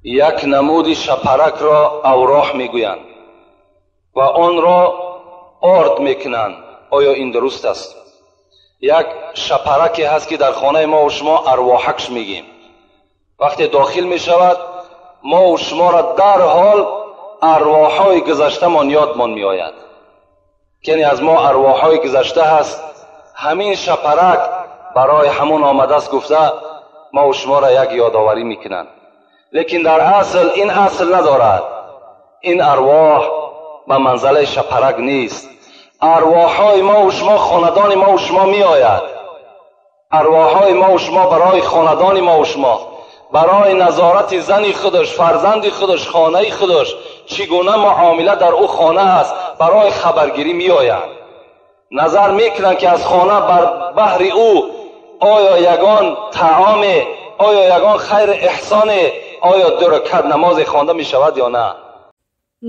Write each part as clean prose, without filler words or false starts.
Як намуди шапаракро авроҳ мегӯянд ва онро орд мекунанд. Оё ин дуруст аст? Як шапараке ҳаст, ки дар хонаи мо шумо арвоҳакш мегӯем. Вақте дохил мешавад, мо шуморо дарҳол арвоҳҳои гузаштамон ёдмон меояд. Кене аз мо арвоҳҳои гузашта ҳаст, ҳамин шапарак барои ҳамон омадааст гуфта мо шуморо як ёдоварӣ мекунанд. Лекин дар асл ин асл надорад. Ин арвоҳ ба манзалаи шапарак нест. Арвоҳҳои мо шумо хонадони мо шумо меояд. Арвоҳҳои мо шумо барои хонадони мо шумо, барои назорати зани худаш, фарзанди худаш, хонаи худаш, чӣ гуна муомила дар ӯ хона аст, барои хабаргирӣ меоянд. Назар мекунанд, ки аз хона бар баҳри ӯ оё ягон таоме, оё ягон хайр эҳсоне, оё ду ракат намозе хонда мешавад ё на.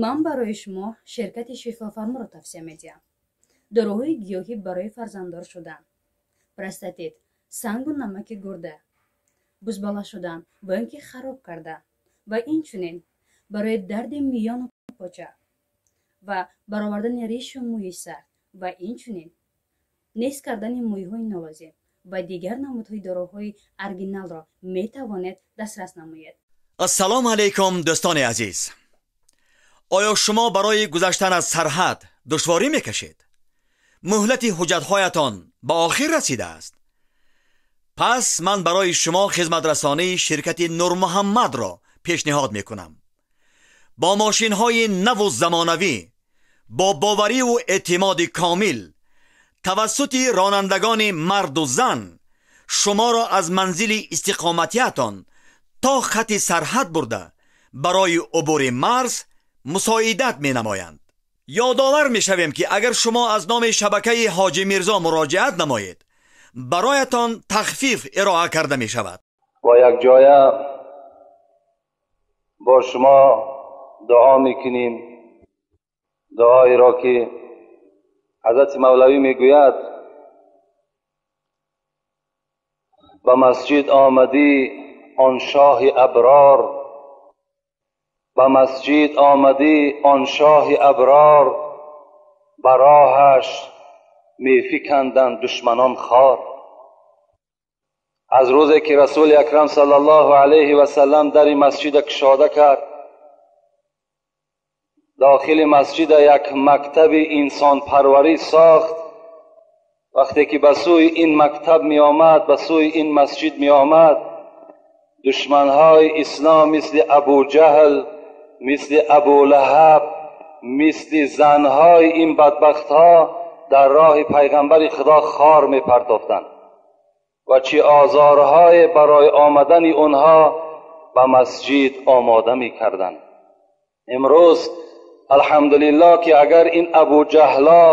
Ман барои шумо ширкати Шифофарморо тавсия медиҳам. Доруҳои гиёҳӣ барои фарзанддор шудан, простатит, сангу намаки гурда, бузбала шудан ва ин ки хароб карда ва инчунин барои дарди миёну поча ва баровардани ришу мӯи сар ва инчунин нест кардани мӯйҳои нолозим ва дигар намудҳои доруҳои оригиналро метавонед дастрас намоед. Ассалому алайкум, дӯстони азиз. Оё шумо барои гузаштан аз сарҳад душворӣ мекашед? Муҳлати ҳуҷҷатҳоятон ба охир расидааст? Пас ман барои шумо хизматрасонии ширкати Нурмуҳаммадро пешниҳод мекунам. Бо мошинҳои наву замонавӣ, бо бовариву эътимоди комил, тавассути ронандагони марду зан шуморо аз манзили истиқоматиятон то хати сарҳад бурда барои убури марз мусоидат менамоянд. Ёдовар мешавем, ки агар шумо аз номи шабакаи Ҳоҷи Мирзо муроҷиат намоед, бароятон тахфиф ироа карда мешавад. Ва якҷоя бо шумо дуо мекунем, дуоеро ки ҳазрати Мавлавӣ мегӯяд: ба масҷид омадӣ он шоҳи аброр, ба масҷид омадӣ он шоҳи аброр, ба роҳаш мефиканданд душманон хор. Аз рӯзе ки Расули Акрам саллаллоҳу алайҳи васаллам дари масҷида кушода кард, дохили масҷида як мактаби инсонпарварӣ сохт. Вақте ки ба сӯи ин мактаб меомад, ба сӯи ин масҷид меомад, душманҳои ислом мисли Абуҷаҳл, мисли Абулаҳаб, мисли занҳои ин бадбахтҳо дар роҳи пайғамбари Худо хор мепартофтанд ва чӣ озорҳое барои омадани онҳо ба масҷид омода мекарданд. Имрӯз алҳамдулиллоҳ, ки агар ин Абуҷаҳло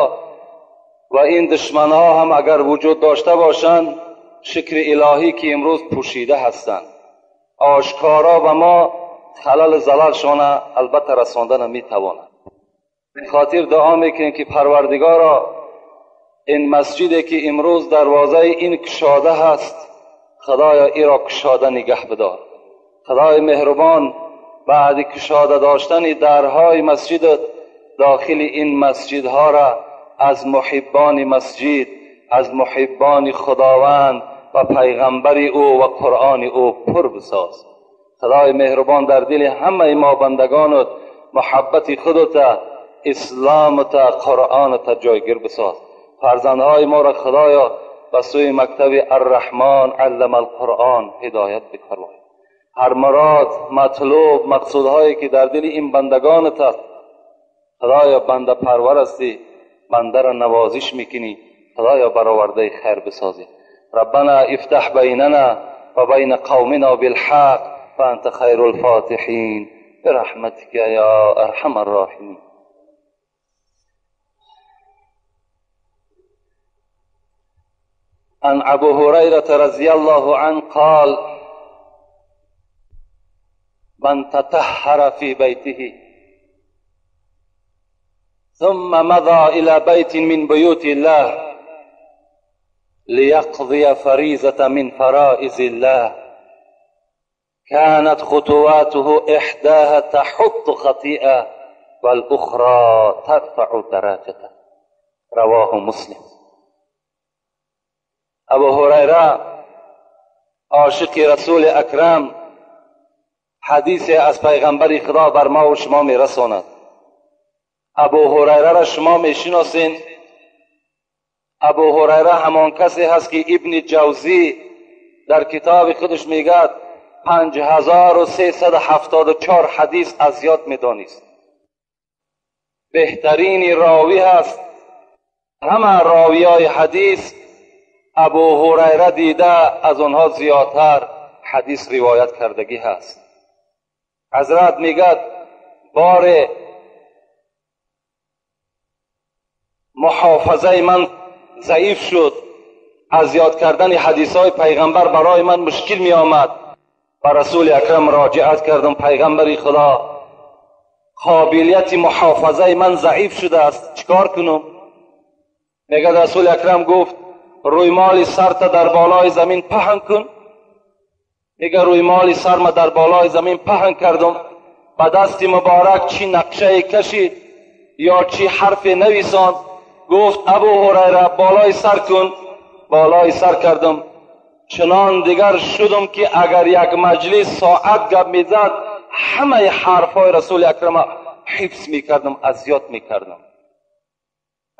ва ин душманҳо ҳам агар вуҷуд дошта бошанд, шукри илоҳӣ ки имрӯз пӯшида ҳастанд, ошкоро ба мо халал залалшона албатта расонда наметавонанд. Хотир дуо мекунем, ки Парвардигоро, ин масҷиде ки имрӯз дарвозаи ин кушода ҳаст, Худоё иро кушода нигаҳ бидор. Худои меҳрубон, баъди кушода доштани дарҳои масҷидат дохили ин масҷидҳоро аз муҳиббони масҷид, аз муҳиббони Худованд ва пайғамбари ӯ ва Қуръони ӯ пур бисоз. Худои меҳрубон, дар дили ҳамаи мо бандагонат муҳаббати худата, исломата, Қуръоната ҷойгир бисоз. Фарзандҳои моро Худоё ба сӯи мактаби Арраҳмон аллама алқуръон ҳидоят бифармой. Ҳар мурод, матлуб, мақсудҳое ки дар дили ин бандагонат аст, Худоё банда парвар ҳастӣ, бандаро навозиш мекунӣ, Худоё баровардаи хайр бисозӣ. Раббана ифтаҳ байнана ва байна қавмина билҳақ ва анта хайрул фотиҳин бирахматика я арҳамар роҳимин. عن أبو هريرة رضي الله عنه قال: من تطهر في بيته ثم مضى إلى بيت من بيوت الله ليقضي فريضة من فرائض الله كانت خطواته إحداها تحط خطيئة والأخرى ترفع درجته. رواه مسلم. ابو هریره عاشق رسول اکرم حدیث از پیغمبر خدا بر ما و شما میرساند. ابو هریره را شما میشناسین. ابو هریره همان کسی هست که ابن جوزی در کتاب خودش میگد 5374 حدیث از یاد میدانست. بهترین راوی هست. همه راویای حدیث ابو هریره دیده از آنها زیادتر حدیث روایت کردگی هست. حضرت میگد بار محافظه من ضعیف شد، از یاد کردن حدیث های پیغمبر برای من مشکل می آمد. به رسول اکرم مراجعت کردم، پیغمبر خدا قابلیت محافظه من ضعیف شده است، چیکار کنم؟ میگه رسول اکرم گفت رویمال سرت در بالای زمین پهن کن. میگه رویمال سرم در بالای زمین پهن کردم، به دست مبارک چی نقشه کشید یا چی حرف نویساند. گفت ابو هریره بالای سر کن. بالای سر کردم، چنان دیگر شدم که اگر یک مجلس ساعت گپ میزد همه حرفای رسول اکرم حفظ میکردم، از یاد میکردم.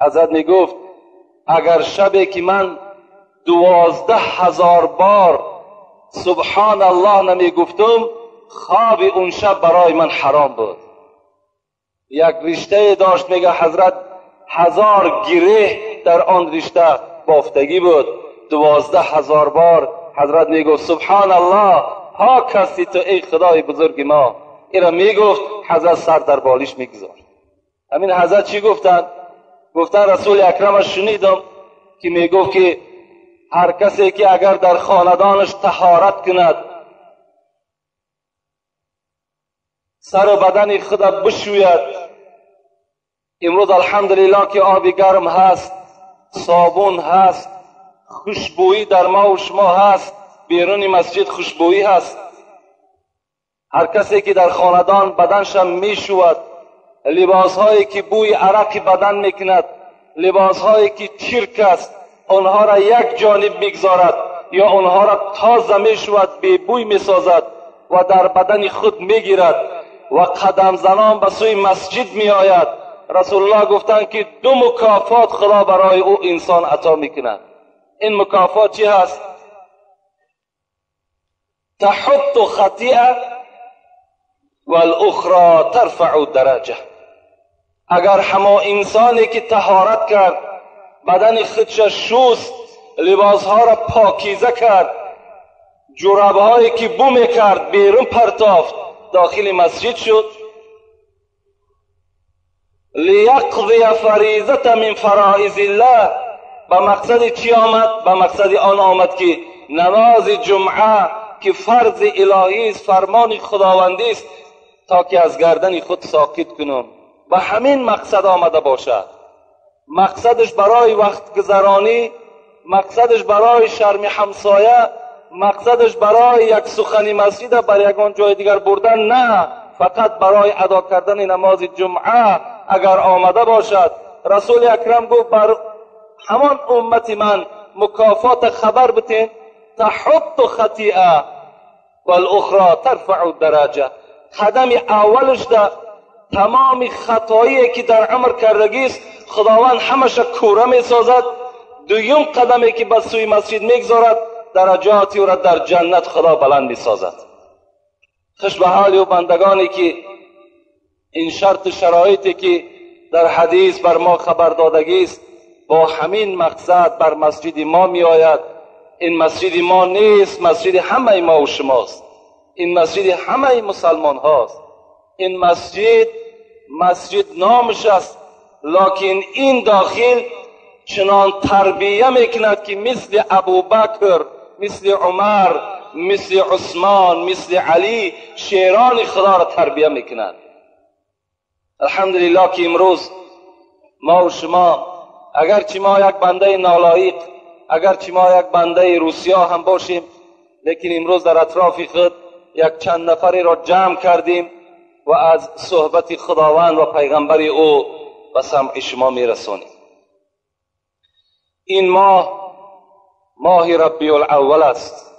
حضرت میگفت اگر شبی که من 12,000 بار سبحان الله نمیگفتم خواب اون شب برای من حرام بود. یک رشته داشت، میگه حضرت 1000 گره در آن رشته بافتگی بود. 12,000 بار حضرت میگفت سبحان الله پاک هستی تو ای خدای بزرگ ما. این را میگفت، حضرت سر در بالش میگذاشت. همین حضرت چی گفتن؟ گفتن رسول اکرم شنیدم که میگفت که هر کسی که اگر در خاندانش طهارت کند، سر و بدن خود بشوید. امروز الحمدلله که آب گرم هست، صابون هست، خوشبویی در ما و شما هست، بیرون مسجد خوشبویی هست. هر کسی که در خاندان بدنش میشود، لباسهایی که بوی عرق بدن میکند، لباسهایی که چرک است، آنها را یک جانب میگذارد یا آنها را تازه میشود، بی بوی میسازد و در بدن خود میگیرد و قدم زنان به سوی مسجد میآید. رسول الله گفتند که 2 مکافات خدا برای او انسان عطا میکند. این مکافات چی هست؟ تحط خطیئه والاخرى ترفع درجه. اگر همه انسانی که طهارت کرد، بدن خودش شست، لباسها را پاکیزه کرد، جورابهایی که بو میکرد بیرون پرتافت، داخل مسجد شد، لیقضی فریضة من فرائض الله، به مقصد چی آمد؟ به مقصد آن آمد که نماز جمعه که فرض الهی است، فرمان خداوندی است، تا که از گردن خود ساقط کنم. به همین مقصد آمده باشد. مقصدش برای وقت گذرانی، مقصدش برای شرم همسایه، مقصدش برای یک سخنی مسجد بر یگان جای دیگر بردن نه، فقط برای ادا کردن نماز جمعه اگر آمده باشد. رسول اکرم گفت بر همان امت من مکافات خبر بتین، تحط خطیئه والاخرى ترفع درجه. قدم اولش ده تمام خطایی که در عمر کردگی است خداوند همش کوره می سازد. دویم قدمی که به سوی مسجد میگذارد درجاتی او را در جنت خدا بلند می سازد. خوش به حال و بندگانی که این شرط شرایطی که در حدیث بر ما خبر دادگی است با همین مقصد بر مسجد ما می آید. این مسجد ما نیست، مسجد همه ما و شماست. این مسجد همه مسلمان هاست. این مسجد مسجد نامش است، لکن این داخل چنان تربیه میکند که مثل ابوبکر، مثل عمر، مثل عثمان، مثل علی شیران خدا را تربیه میکند. الحمدلله که امروز ما و شما، اگرچه ما یک بنده نالایق، اگرچه ما یک بنده روسیا هم باشیم، لیکن امروز در اطراف خود یک چند نفری را جمع کردیم و از صحبت خداوند و پیغمبر او به سمع شما میرسونیم. این ماه، ماه ربیع الاول است.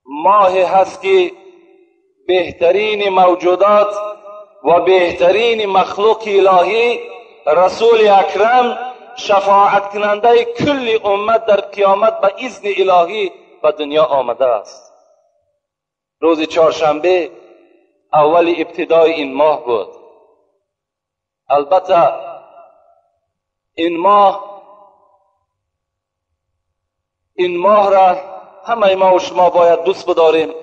ماه هست که بهترین موجودات و بهترین مخلوق الهی رسول اکرم، شفاعت کننده کل امت در قیامت، به اذن الهی به دنیا آمده است. روز چهارشنبه اول ابتدای این ماه بود. البته این ماه را همه ما و شما باید دوست بداریم،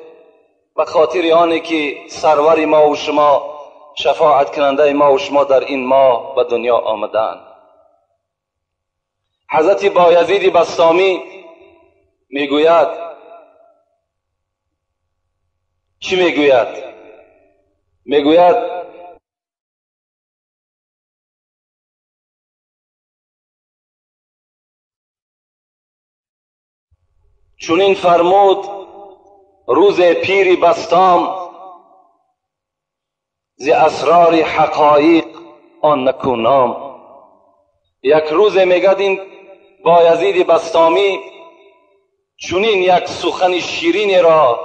به خاطر آنی که سرور ما و شما، شفاعت کننده ما و شما در این ماه به دنیا آمدند. حضرت بایزید بسطامی میگوید، چی میگوید؟ میگوید: چنین فرمود روز پیری بسطام، ز اسرار حقایق آن نکونام. یک روز میگد این بایزید بسطامی چنین یک سخن شیرین را،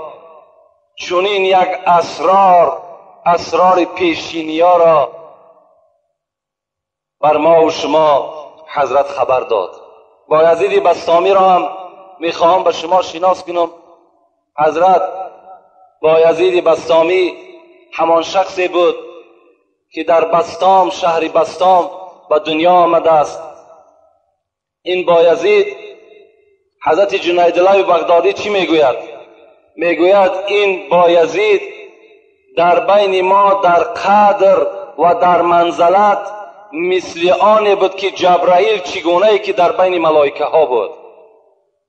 چنین یک اسرار، اسرار پیشینیا را بر ما و شما حضرت خبر داد. بایزید بسطامی را هم میخواهم به شما شناس کنم. حضرت بایزید بسطامی همان شخصی بود که در بسطام، شهر بسطام به دنیا آمده است. این بایزید، حضرت جنیدالله بغدادی چی میگوید؟ میگوید این بایزید در بین ما در قدر و در منزلت مثل آن بود که جبرائیل چگونه ای که در بین ملائکه ها بود،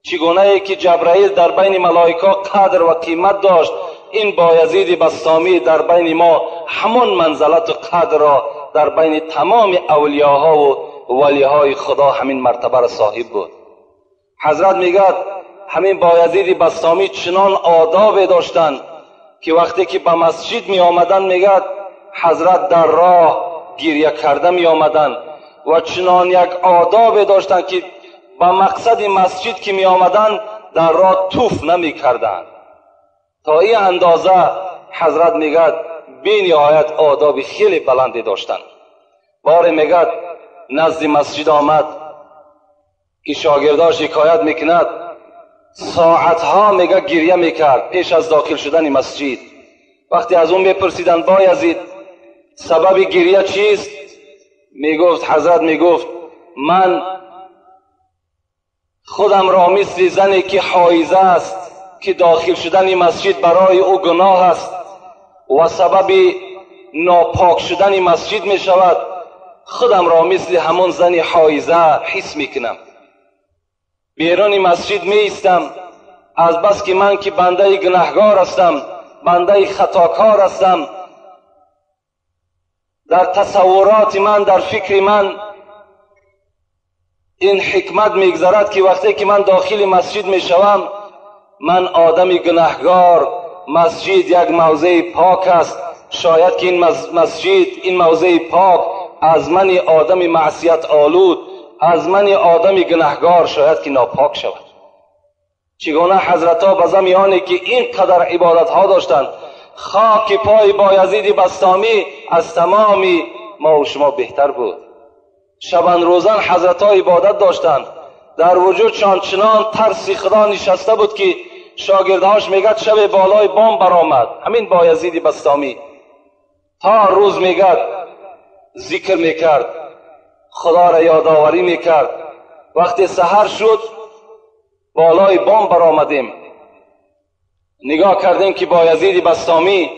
چگونه ای که جبرائیل در بین ملائکه قدر و قیمت داشت، این بایزید بسطامی در بین ما همان منزلت و قدر را در بین تمام اولیاها و ولیهای خدا همین مرتبه را صاحب بود. حضرت میگد همین بایزید بسطامی چنان آداب داشتند که وقتی که به مسجد می آمدن، میگد حضرت در راه گریه کرده می آمدن و چنان یک آداب داشتند که به مقصد مسجد که می آمدن در راه توف نمی کردن. تا این اندازه حضرت میگد بی نهایت آداب خیلی بلندی داشتند. بار میگد نزد مسجد آمد که شاگرداش شکایت میکند، ساعتها میگه گریه میکرد پیش از داخل شدن مسجد. وقتی از اون میپرسیدن بایزید سبب گریه چیست؟ میگفت، حضرت میگفت من خودم را مثل زنی که حایضه است که داخل شدن مسجد برای او گناه است و سبب ناپاک شدن مسجد می شود، خودم را مثل همون زن حایضه حس می کنم. بیرون مسجد می ایستم، از بس که من که بنده گناهگار هستم، بنده خطاکار هستم، در تصورات من، در فکر من این حکمت میگذرد که وقتی که من داخل مسجد میشوم، من آدم گناهگار، مسجد یک موضع پاک است، شاید که این مسجد، این موضع پاک از من آدم معصیت آلود، از من آدم گناهگار شاید که ناپاک شود. چگونه حضرت ها به زمیانی که اینقدر عبادت ها داشتند، خاک پای بایزید بسطامی از تمامی ما و شما بهتر بود. شبان روزان حضرت ها عبادت داشتند، در وجودشان چنان ترس خدا نشسته بود که شاگردهاش میگد شب بالای بام برآمد همین بایزید بسطامی، تا روز میگد ذکر میکرد، خدا را یادآوری میکرد. وقتی سحر شد بالای بام برآمدیم، نگاه کردیم که بایزید بسطامی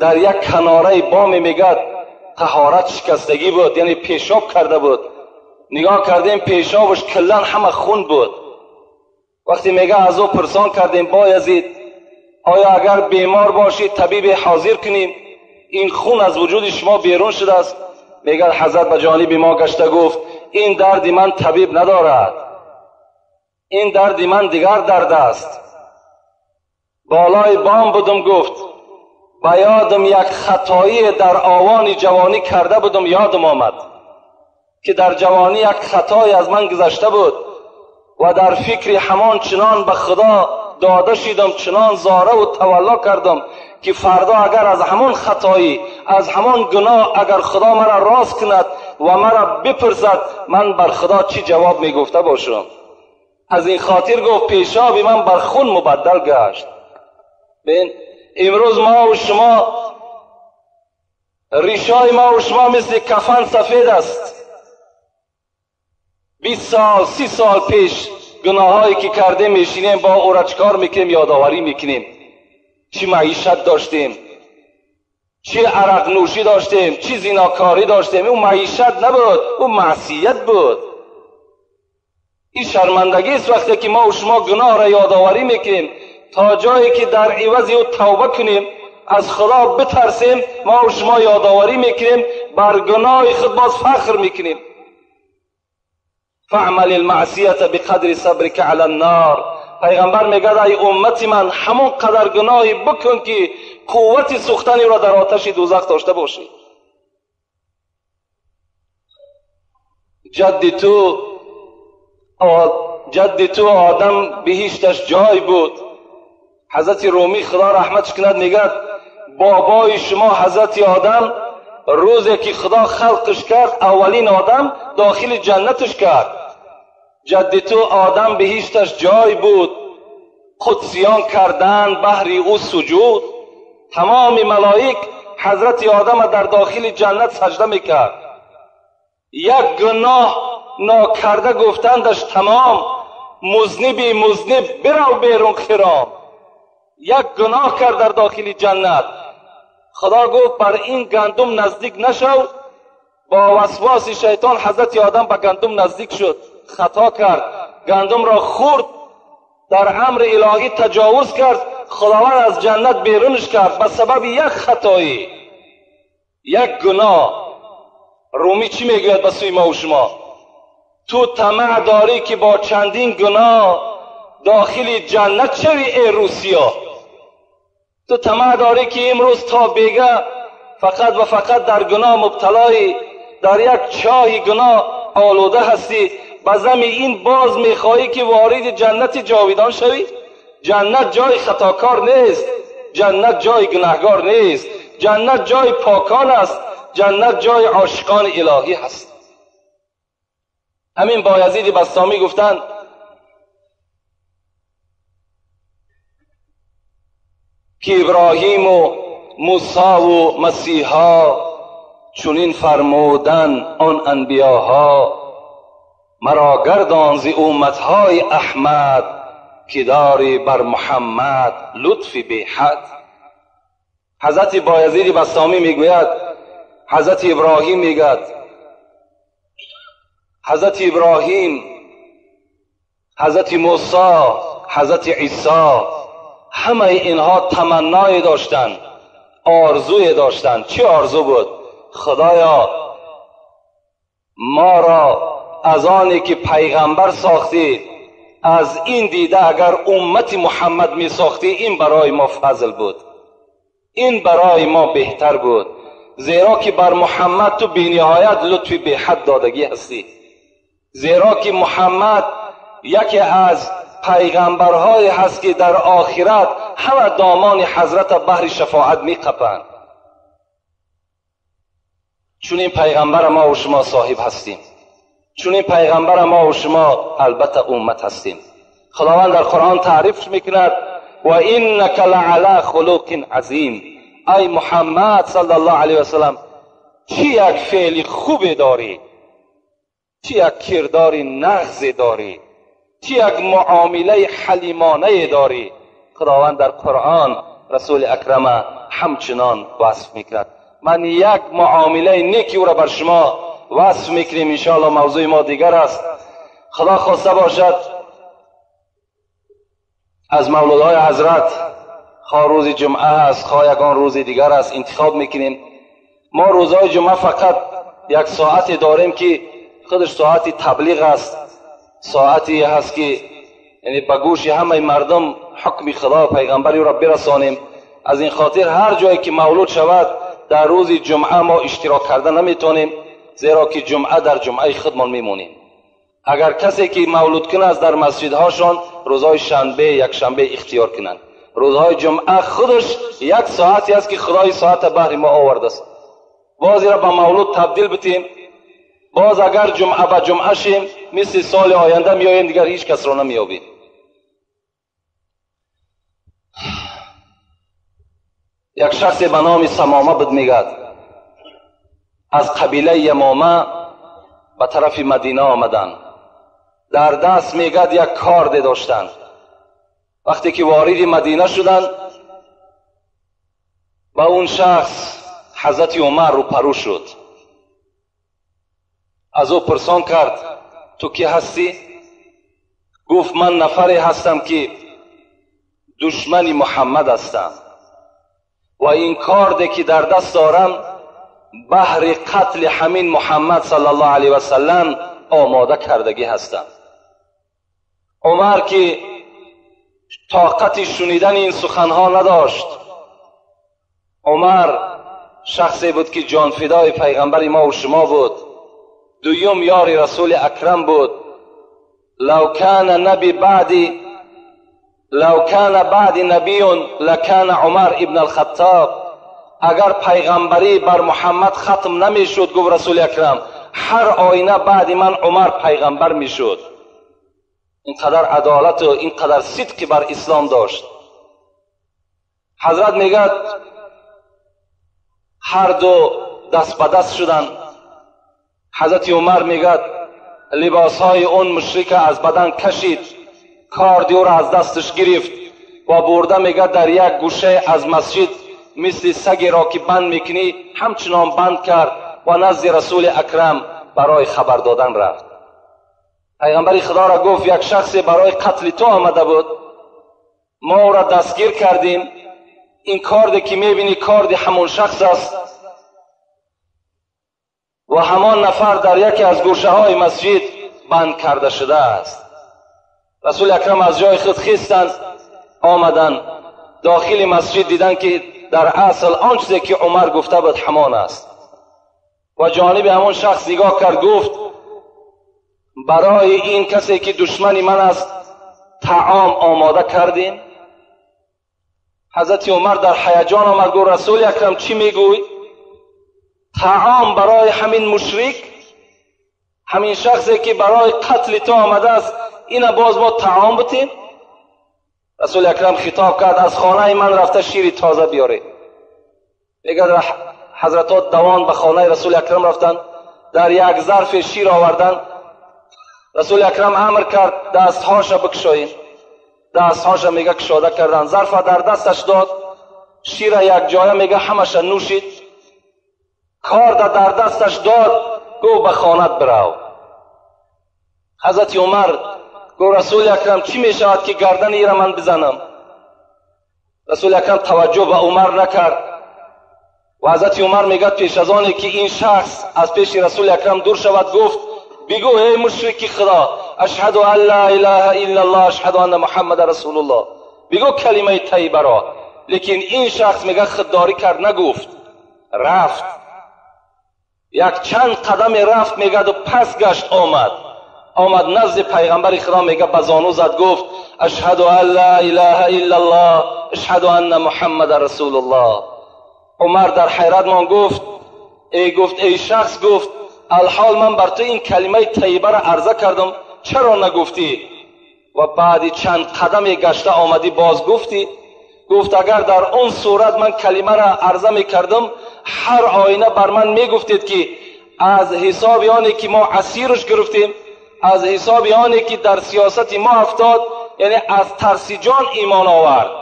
در یک کناره بام، میگد طهارت شکستگی بود، یعنی پیشاب کرده بود. نگاه کردیم پیشابش کلا همه خون بود. وقتی میگه از او پرسان کردیم بایزید آیا اگر بیمار باشید طبیب حاضر کنیم؟ این خون از وجود شما بیرون شده است. میگه حضرت به جانب ما گشته گفت این درد من طبیب ندارد، این درد من دیگر درد است. بالای بام بودم، گفت ба ёдам як хатоӣ дар овони ҷавонӣ карда будам, ёдам омад ки дар ҷавонӣ як хатое аз ман гузашта буд ва дар фикри ҳамон чунон ба Худо дода шидам, чунон зора ва тавалло кардам ки фардо агар аз ҳамон хатоӣ, аз ҳамон гуноҳ агар Худо маро рост кунад ва маро бипурсад, ман бар Худо чӣ ҷавоб мегуфта бошам? Аз ин хотир гуфт пешоби ман бар хун мубаддал гашт. Бин, имрӯз ма ва шумо ришои ма ва шумо мисли кафан сафед аст. 20 сол, 30 сол пеш гуноҳҳое ки кардем мешинем, бо ӯра чикор мекунем? Ёдоварӣ мекунем. Чӣ маишат доштем, чӣ арақнӯшӣ доштем, чӣ зинокорӣ доштем. Ӯ маишат набуд, ӯ маъсият буд. Ин шармандагист вақте ки мо ва шумо гуноҳро ёдоварӣ мекунем, то ҷое ки дар ивази ӯ тавба кунем, аз Худо битарсем, мо ва шумо ёдоварӣ мекунем, бар гуноҳи худ боз фахр мекунем. فاعمل المعصیة بقدر صبرك على النار. پیغمبر میگه ای امت من، همون قدر گناهی بکن که قوت سوختنی را در آتش دوزخ داشته باشی. جد تو آدم بهشتش جای بود. حضرت رومی خدا رحمتش کند میگه بابای شما حضرت آدم روزی که خدا خلقش کرد، اولین آدم داخل جنتش کرد. جد تو آدم بهشتش جای بود، قدسیان کردن بهر او سجود. تمام ملائک حضرت آدم در داخل جنت سجده میکرد. یک گناه ناکرده گفتندش تمام، مذنبی مذنب برو بیرون خرام. یک گناه کرد در داخل جنت، خدا گفت بر این گندم نزدیک نشو. با وسواس شیطان حضرت آدم به گندم نزدیک شد، خطا کرد، گندم را خورد، در امر الهی تجاوز کرد، خداوند از جنت بیرونش کرد به سبب یک خطایی، یک گناه. رومی چی میگوید به سوی ما و شما؟ تو طمع داری که با چندین گناه داخل جنت شوی ای روسیا. تو طمع داری که امروز تا بیگه فقط و فقط در گناه مبتلایی، در یک چاه گناه آلوده هستی، به زم این باز میخواهی که وارد جنت جاویدان شوی؟ جنت جای خطاکار نیست، جنت جای گناهگار نیست، جنت جای پاکان است، جنت جای عاشقان الهی هست. همین بایزید بسطامی گفتند که ابراهیم و موسی و مسیحا چنین فرمودن آن انبیاها، مرا گردان ز امتهای احمد که داری بر محمد لطف بی حد. حضرت بایزید بسطامی میگوید، حضرت ابراهیم میگوید، حضرت ابراهیم، حضرت موسی، حضرت عیسی، همه اینها تمنای داشتند، آرزوی داشتند. چی آرزو بود؟ خدایا ما را از آنی که پیغمبر ساختی، از این دیده اگر امت محمد می ساختی، این برای ما فضل بود، این برای ما بهتر بود، زیرا که بر محمد تو بی‌نهایت لطف بی حد دادگی هستی، زیرا که محمد یکی از پیغمبرهای هست که در آخرت همه دامان حضرت بهر شفاعت میقپند. چون این پیغمبر ما و شما صاحب هستیم، چون این پیغمبر ما و شما البته امت هستیم. خداوند در قرآن تعریف میکند و انک لعلی خلق عظیم. ای محمد صلی الله علیه و سلم، چی یک فعل خوب داری، چی یک کردار نغز داری، چی یک معامله حلیمانه داری. خداوند در قرآن رسول اکرم همچنان وصف میکرد. من یک معامله نیکی او را بر شما وصف میکنیم. انشاءالله موضوع ما دیگر است. خدا خواسته باشد از مولودهای حضرت، خواه روز جمعه است خواه یگان روز دیگر است، انتخاب میکنیم. ما روزهای جمعه فقط یک ساعت داریم که خودش ساعت تبلیغ است، ساعتی هست که یعنی به گوش همه مردم حکم خدا و پیغمبری را برسانیم. Аз ин хотир ҳар ҷое ки мавлуд шавад, дар рӯзи ҷумъа мо иштирок карда наметавонем, зеро ки ҷумъа дар ҷумъаи худмон мемонем. Агар касе ки мавлуд кунад, дар масҷидҳошон рӯзҳои шанбе, якшанбе ихтиёр кунанд. Рӯзҳои ҷумъа худаш як соате аст ки Худои соата баҳри мо овардааст. Боз ира ба мавлуд табдил битем, боз агар ҷумъа ба ҷумъа шем, мисли соли оянда меоем, дигар ҳеҷ касро намеёбем. Як шахсе ба номи Самома буд, мегӯяд, аз қабилаи Ямома ба тарафи Мадина омаданд. Дар даст, мегӯяд, як корде доштанд. Вақте ки вориди Мадина шуданд, ба он шахс ҳазрати Умар рӯпарӯ шуд. Аз ӯ пурсон кард: ту кӣ ҳастӣ? Гуфт: ман нафаре ҳастам ки душмани Муҳаммад ҳастам ва ин корде ки дар даст дорам баҳри қатли ҳамин Муҳаммад саллаллоҳу алайҳи васаллам омода кардагӣ ҳастам. Умар ки тоқати шунидани ин суханҳо надошт, Умар шахсе буд ки ҷонфидои пайғамбари мо ва шумо буд, дуюм ёри расули акрам буд. Лав кана наби баъди лав кана баъди набиюн лакана Умар ибн алхаттоб. Агар пайғамбарӣ бар Муҳаммад хатм намешуд, гуфт расули акрам, ҳар оина баъди ман Умар пайғамбар мешуд. Ин қадар адолату ин қадар сидқи бар ислом дошт. Ҳазрат мегӯяд, ҳар ду даст ба даст шуданд. Ҳазрати Умар мегӯяд, либосҳои он мушрика аз бадан кашид, корди ӯро аз дасташ гирифт ва бурда, мегӯяд, дар як гӯшае аз масҷид мисли сагеро ки банд мекунӣ ҳамчунон банд кард ва назди расули акрам барои хабар додан рафт. Пайғамбари Худоро гуфт: як шахсе барои қатли ту омада буд, мо ӯро дастгир кардем. Ин корде ки мебинӣ корди ҳамон шахс аст ва ҳамон нафар дар яке аз гӯшаҳои масҷид банд карда шудааст. Расули акрам аз ҷои худ хистанд, омаданд дохили масҷид, диданд ки дар асл он чизе ки Умар гуфта буд ҳамон аст. Ва ҷониби ҳамон шахс нигоҳ кард, гуфт: барои ин касе ки душмани ман аст таом омода кардем? Ҳазрати Умар дар ҳаяҷон омад, гуфт: расули акрам, чӣ мегӯй? Таом барои ҳамин мушрик, ҳамин шахсе ки барои қатли ту омадааст, ина боз мо таом бутем? Расули акрам хитоб кард: аз хонаи ман рафта шири тоза биёред. Мегӯяд, ҳазратҳо давон ба хонаи расули акрам рафтанд, дар як зарфе шир оварданд. Расули акрам амр кард: дастҳоша бикушоем. Дастҳоша, мега, кушода карданд, зарфа дар дасташ дод, шира якҷоя, мега, ҳамаша нӯшид, корда дар дасташ дод, гуфт: ба хонат бирав. Ҳазрати Умар гуфт: расули акрам, чӣ мешавад ки гардани ира ман бизанам? Расули акрам таваҷҷӯҳ ба Умар накард ва ҳазрати Умар мегӯяд, пеш аз оне ки ин шахс аз пеши расули акрам дур шавад, гуфт: бигӯ эй мушрики Худо, ашҳаду ан ла илаҳа иллаллоҳ, ашҳаду анна муҳаммада расулуллоҳ, бигӯ калимаи тайибаро. Лекин ин шахс, мегӯяд, худдорӣ кард, нагуфт, рафт. Як чанд қадаме рафт, мегӯяд, пас гашт омад. Омад назди пайғамбари Худо, мегӯяд, ба зону зад, гуфт: ашҳаду ан ла илаҳа иллаллоҳ, ашҳаду анна муҳаммада расулуллоҳ. Умар дар ҳайрат мон, гуфт: эй, гуфт, эй шахс, гуфт, алҳол ман бар ту ин калимаи тайибаро арза кардам, чаро нагуфтӣ? Ва баъди чанд қадаме гашта омадӣ, боз гуфтӣ. Гуфт: агар дар он сурат ман калимаро арза мекардам, ҳар оина бар ман мегуфтед ки аз ҳисоби оне ки мо асираш гирифтем, аз ҳисоби оне ки дар сиёсати мо афтод, яъне аз тарси ҷон имон овард.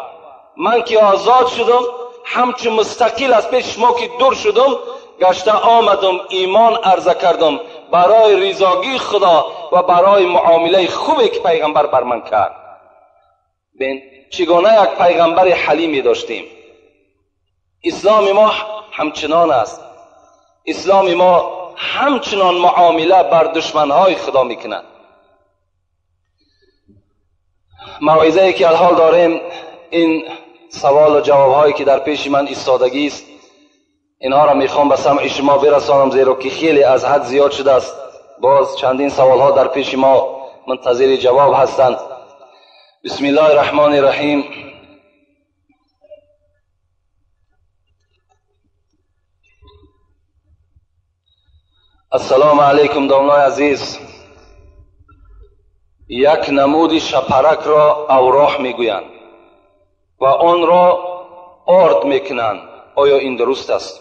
Ман ки озод шудам, ҳамчун мустақил аз пеши шумо ки дур шудам, гашта омадам, имон арза кардам барои ризогии Худо ва барои муомилаи хубе ки пайғамбар бар ман кард. Бин, чӣ гуна як пайғамбари ҳалиме доштем. Исломи мо ҳамчунон аст. Исломи мо ҳамчунон муомила бар душманҳои Худо мекунад. Мавъизае ки алҳол дорем, ин سوال و جوابهایی که در پیش من ایستادگی است اینها را میخوام به سمع شما برسانم، زیرا که خیلی از حد زیاد شده است. باز چندین سوالها در پیش ما منتظر جواب هستند. بسم الله الرحمن الرحیم. السلام علیکم داملای عزیز. یک نمود شپرک را اوراح میگویند و آن را آرد میکنند، آیا این درست است؟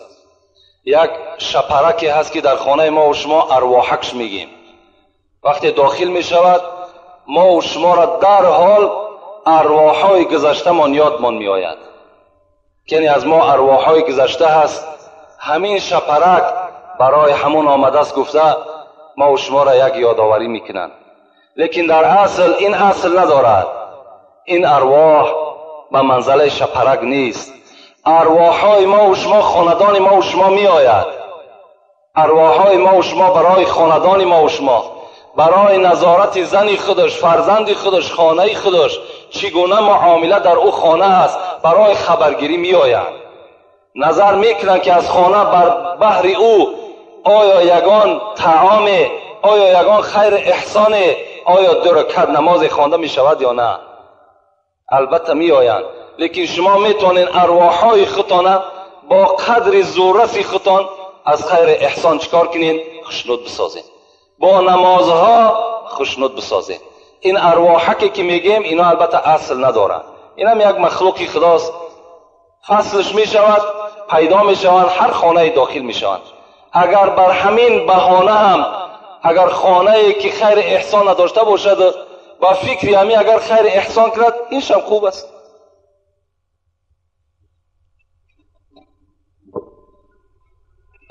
یک شپرکی هست که در خانه ما و شما ارواحکش میگیم. وقتی داخل میشود ما و شما را در حال ارواحهای گذشته مان یادمان میآید، یعنی از ما ارواحهای گذشته هست. همین شپرک برای همون آمده است گفته ما و شما را یک یادآوری میکنند، لیکن در اصل این اصل ندارد. این ارواح به منزله شپرک نیست. ارواحهای ما و شما خاندان ما و شما می آید. ارواحهای ما و شما برای خاندان ما و شما، برای نظارت زن خودش، فرزند خودش، خانه خودش، چگونه معامله در او خانه است، برای خبرگیری می آیند. نظر میکنند که از خانه بر بحر او آیا یگان طعام، آیا یگان خیر احسان، آیا دو رکعت نماز خوانده می شود یا نه. البته می آیند، لیکن شما میتونین ارواحهای خودتان با قدر زورس خودتان از خیر احسان چکار کنین؟ خوشنود بسازین، با نمازها خوشنود بسازین. این ارواحکی که میگیم اینا البته اصل ندارن، این هم یک مخلوق خداست، فصلش میشود، پیدا میشوند، هر خانه داخل میشوند. اگر بر همین بهانه هم اگر خانه که خیر احسان نداشته باشد با فکری همی اگر خیر احسان کرد، این هم خوب است.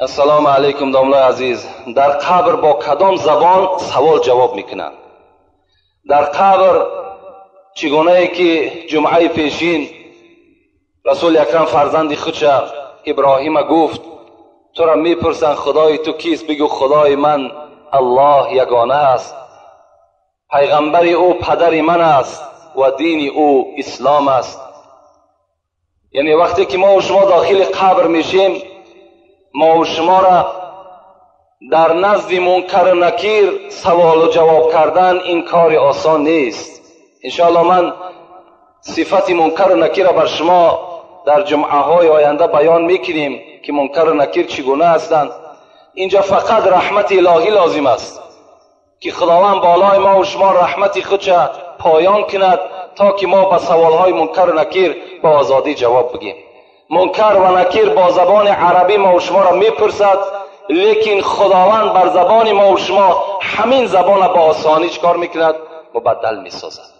السلام علیکم داملای عزیز. در قبر با کدام زبان سوال جواب میکنند؟ در قبر چگونه که جمعه پیشین رسول اکرم فرزند خودش ابراهیم گفت تو را میپرسن خدای تو کیست؟ بگو خدای من الله یگانه است، پیغمبر او پدر من است و دین او اسلام است. یعنی وقتی که ما و شما داخل قبر میشیم، ما و شما را در نزد منکر و نکیر سوال و جواب کردن این کار آسان نیست. انشاءالله من صفت منکر و نکیر را بر شما در جمعه های آینده بیان میکنیم که منکر و نکیر چگونه هستند. اینجا فقط رحمت الهی لازم است که خداوند بالای ما و شما رحمت خودش پایان کند تا که ما به سوالهای منکر و نکیر با آزادی جواب بگیم. منکر و نکیر با زبان عربی ما و شما را میپرسد، لیکن خداوند بر زبان ما و شما همین زبان را با آسانی چکار میکند؟ مبدل میسازد.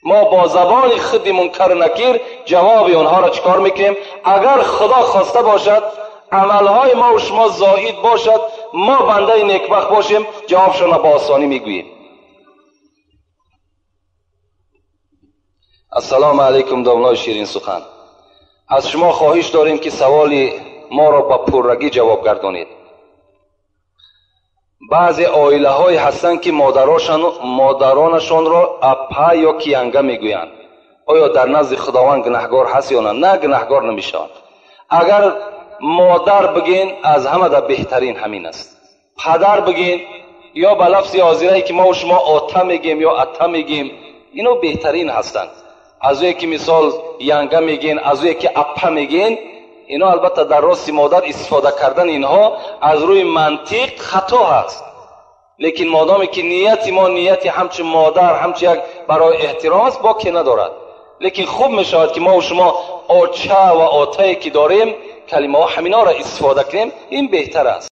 ما با زبان خود منکر و نکیر جواب آنها را چکار میکنیم؟ اگر خدا خواسته باشد عملهای ما و شما زاید باشد، ما بنده نیکبخت باشیم، جوابشان را با آسانی میگوییم. السلام علیکم داملای شیرین سخن. از شما خواهش داریم که سوالی ما را با پررگی جواب گردانید. بعضی عائله های هستند که مادرانشان را اپا یا کیانگه میگویند. آیا در نزد خداوند گناهگار هست یا نه؟ نه، گناهگار نمیشوند. اگر مادر بگین از همه در بهترین همین است. پدر بگین یا به لفظ حاضره که ما و شما آتا میگیم یا اتا میگیم، اینو بهترین هستند. از اوی که مثال ینگه میگین، از اوی که اپا میگین، اینا البته در راست مادر استفاده کردن اینها از روی منطق خطا هست، لیکن مادامی که نیت ما نیت همچون مادر همچون یک برای احترام است باکی ندارد. لیکن خوب میشود که ما و شما آچه و آتایی که داریم کلمه ها همینا را استفاده کنیم، این بهتر است.